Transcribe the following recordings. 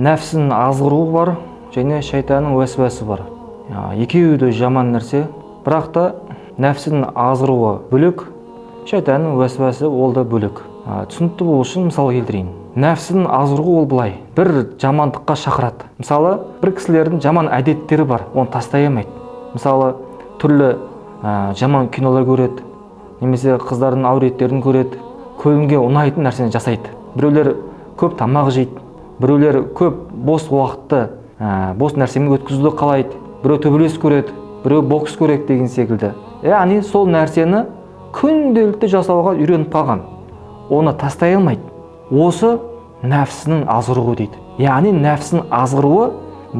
Нәпсінің азғыруы бар және шайтанның уәсуасы бар. Екеуі де жаман нәрсе, бірақ та нәпсінің азғыруы бөлек, шайтанның уәсуасы ол да бөлек. Түсінікті болу үшін мысал келтірейін. Нәпсінің азғыруы ол былай, бір жамандыққа шақырады. Мысалы, бір кісілердің жаман әдеттері бар, оны тастай алмайды. Мысалы, түрлі жаман кинолар көреді, немесе қыздардың әуреттерін көреді, көңілге ұнайтын нәрсені жасайды. Біреулер көп тамақ жейді, біреулер көп бос уақытты бос нәрсемен өткізуді қалайды, біреу төбелес көреді, біреу бокс көреді деген секілді. Яғни сол нәрсені күнделікті жасауға үйреніп қалған, оны тастай алмайды. Осы нәпсінің азғыруы дейді. Яғни нәпсінің азғыруы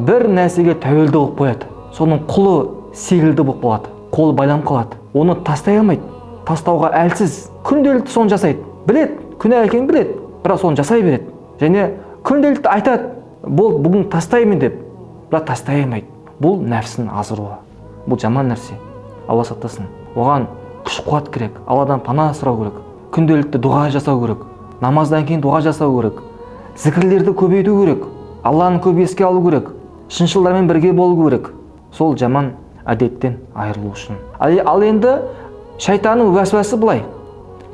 бір нәрсеге тәуелді болып қояды, соның құлы секілді болып қалады, қолы байланып қалады, оны тастай алмайды, тастауға әлсіз, күнделікті соны жасайды, біледі, күнә екенін біледі, бірақ соны жасай береді. Және күнделікті айтады, болды, бүгін тастаймын деп, бірақ тастай алмайды. Бұл нәпсінің азғыруы, бұл жаман нәрсе, Алла сақтасын. Оған күш қуат керек, Алладан пана сұрау керек, күнделікті дұға жасау керек, намаздан кейін дұға жасау керек, зікірлерді көбейту керек, Алланы көп еске алу керек, шыншылдармен бірге болу керек, сол жаман әдеттен айырылу үшін. Ал енді шайтанның уәсуасы былай,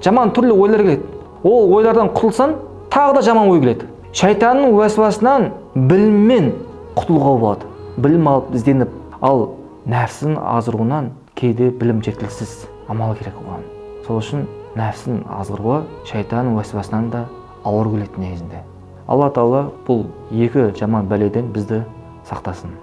жаман түрлі ойлар келеді. Ол ойлардан құтылсаң, тағы да жаман ой келеді. Шайтанның уәсуасынан біліммен құтылуға болады, білім алып ізденіп. Ал нәпсінің азғыруынан кейде білім жеткіліксіз, амал керек оған. Сол үшін нәпсінің азғыруы шайтанның уәсуасынан да ауыр келеді негізінде. Алла тағала бұл екі жаман бәледен бізді сақтасын.